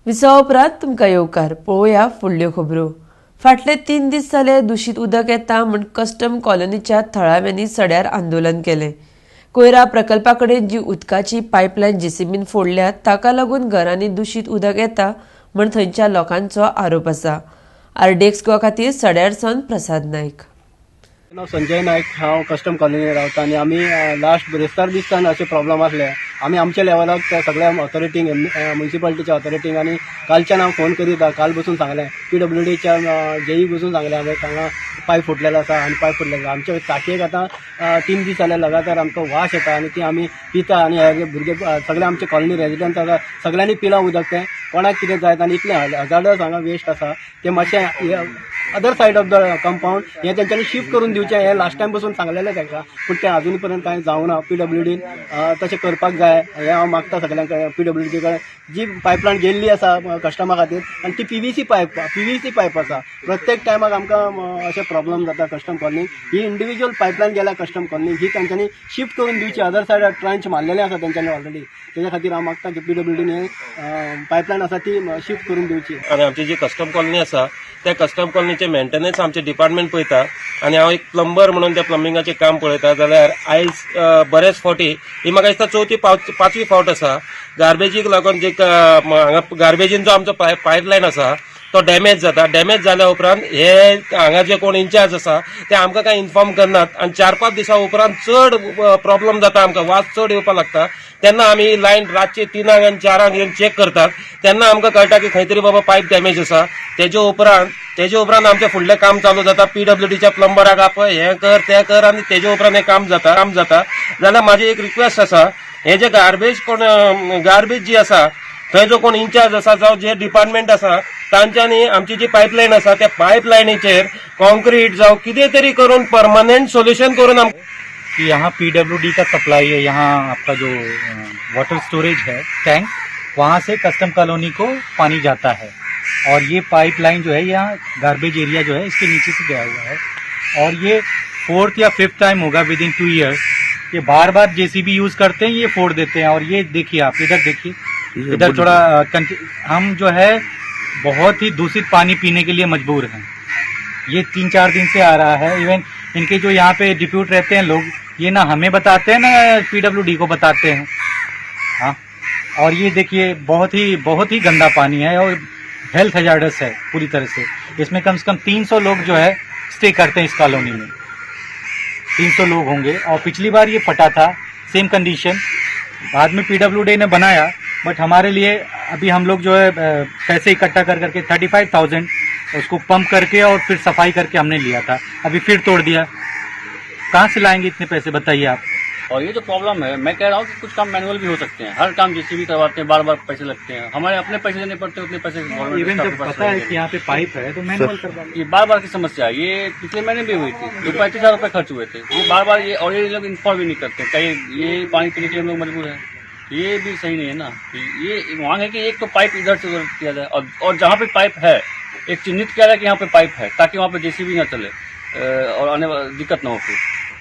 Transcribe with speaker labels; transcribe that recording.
Speaker 1: विसवा उपरांत तुमकां येवकार. पळोवया फुडल्यो खबरो. फाटले 3 दीस जाले दुशीत उदक येता म्हूण कस्टम कॉलनीच्या थळाव्यांनी सड्यार आंदोलन केलें. कोयरा प्रकल्पा कडेन जी उदकाची पायपलायन जेसीबीन फोडल्या, ताका लागून घरांनी दुशीत उदक येता म्हूण थंयच्या लोकांचो आरोप आसा. आरडीएक्स गोवा खातीर सड्यार सावन प्रसाद नायक.
Speaker 2: नांव संजय नायक. हांव कस्टम कॉलनी रावता आनी आमी लास्ट बिरेस्तार दिसान अशे प्रॉब्लम आसले. आमी आमच्या लेवलाक त्या सगळ्या ऑथॉरिटींक, म्युनिसिपालिटीच्या ऑथॉरिटींक आनी कालच्यान हांव फोन करीत. काल बसून सांगलें, पीडब्ल्यूडीच्या जेई बसून सांगलें हांवें, हांगा पायप फुटलेलो आसा आनी पायप फुटलेलो आसा. आमच्या टाकयेक आतां 3 दीस जाले लगातार आमकां वास येता आनी ती आमी पिता आनी हे भुरगे सगळे आमचे कॉलनी रेजिडंट आसा, सगळ्यांनी पिलां उदक तें. कोणाक कितें जायत आनी इतलें हजार्डस हांगा वेस्ट आसा. ते मातशें other side of the compound हें तेंच्यांनी शिफ्ट करून दिवचें, हें लास्ट टायम बसून सांगलेलें तांकां, पूण तें अजून पर्यंत कांय जावना. पीडब्ल्यूडीन तशें करपाक जाय हें हांव मागता सगळ्यांक. पीडब्ल्यूडी कडेन जी पायपलायन गेल्ली आसा कस्टमा खातीर आनी ती पीव्हीसी पायप, पीव्हीसी पायप आसा. प्रत्येक टायमाक आमकां अशें प्रॉब्लम जाता कस्टम कॉलनीक. ही इंडिव्हिज्युअल पायपलायन गेल्या कस्टम कॉलनीक, ही तेंच्यांनी शिफ्ट करून दिवची. अदर सायड ट्रंच मारलेलें आसा तेंच्यांनी ऑलरेडी. तेच्या खातीर हांव मागता की पीडब्ल्यूडीन हे पायपलायन आसा ती शिफ्ट करून दिवची.
Speaker 3: आनी आमची जी कस्टम कॉलनी आसा, त्या कस्टम कॉलनीचे मेंटेनन्स आमचे डिपार्टमेंट पळयता आनी हांव एक प्लंबर म्हणून त्या प्लंबिंगाचें काम पळयता. जाल्यार आयज बरेच फावटी, ही म्हाका दिसता चवथी पांचवी फावट आसा, गार्बेजीक लागून जे हांगा गार्बेजींचो आमचो पायपलायन आसा तो डॅमेज जाता. डॅमेज जाल्या उपरांत हे हांगा जे कोण इन्चार्ज आसा ते आमकां कांय इन्फॉर्म करनात आनी 4-5 दिसां उपरांत चड प्रॉब्लम जाता, आमकां वास चड येवपाक लागता. तेन्ना आमी लायन रातचे 3 आंक आनी 4 आंक येवन चॅक करतात. तेन्ना आमकां कळटा की खंय तरी बाबा पायप डॅमेज आसा. तेजे उपरांत आमचें फुडलें काम चालू जाता. पीडब्ल्यूडीच्या प्लंबराक आपय, हें कर, तें कर आनी तेजे उपरांत हें काम जाता, काम जाता. जाल्यार म्हाजी एक रिक्वेस्ट आसा, हे जे गार्बेज कोण गार्बेज जी आसा, थंय जो कोण इन्चार्ज आसा जावं जे डिपार्टमेंट आसा, तांच्यांनी आमची जी पायपलायन आसा त्या पायपलायनीचेर कॉन्क्रीट जावं कितें तरी करून परमनंट सोल्युशन करून
Speaker 4: कि यहाँ पीडब्ल्यूडी का सप्लाई है. यहाँ आपका जो वाटर स्टोरेज है टैंक, वहाँ से कस्टम कॉलोनी को पानी जाता है और ये पाइपलाइन जो है, यहाँ गार्बेज एरिया जो है, इसके नीचे से गया हुआ है और ये फोर्थ या फिफ्थ टाइम होगा विद इन 2 ईयर्स. ये बार बार जेसीबी यूज करते हैं, ये फोड़ देते हैं. और ये देखिए आप, इधर देखिए, इधर थोड़ा हम जो है बहुत ही दूषित पानी पीने के लिए मजबूर हैं. ये 3-4 दिन से आ रहा है. इवन इनके जो यहाँ पे डिप्यूट रहते हैं लोग, ये ना हमें बताते हैं, ना पीडब्ल्यूडी को बताते हैं. हाँ, और ये देखिए, बहुत ही गंदा पानी है और हेल्थ हजार्डस है पूरी तरह से. इसमें कम से कम 300 लोग जो है स्टे करते हैं इस कॉलोनी में. 300 लोग होंगे और पिछली बार ये फटा था, सेम कंडीशन. बाद में पीडब्ल्यूडी ने बनाया, बट हमारे लिए अभी हम लोग जो है पैसे इकट्ठा कर करके 35,000 उसको पंप करके और फिर सफाई करके हमने लिया था. अभी फिर तोड़ दिया. कहाँ से लाएंगे इतने पैसे, बताइए आप?
Speaker 5: और ये जो प्रॉब्लम है, मैं कह रहा हूँ कि कुछ काम मैनुअल भी हो सकते हैं. हर काम जेसीबी करवाते हैं, बार बार पैसे लगते हैं, हमारे अपने पैसे देने पड़ते हैं, उतने पैसे गवर्नमेंट
Speaker 4: इवन
Speaker 5: स्टाफ
Speaker 4: जब
Speaker 5: के पास
Speaker 4: पता है
Speaker 5: रहेंगे.
Speaker 4: कि यहाँ पे पाइप है तो मैनुअल करवा लो.
Speaker 5: ये बार बार की समस्या है. ये पिछले महीने भी हुई थी, जो 35,000 रुपये खर्च हुए थे. ये बार बार ये और ये लोग इन्फॉर्म भी नहीं करते कहीं. ये पानी पीने के लिए हम लोग मजबूर है. ये भी सही नहीं है ना. ये मांग है कि एक तो पाइप इधर से उधर किया जाए और जहाँ पे पाइप है, एक चिन्हित किया जाए कि यहाँ पे पाइप है, ताकि वहाँ पे जेसीबी ना चले और आने दिक्कत ना हो फिर.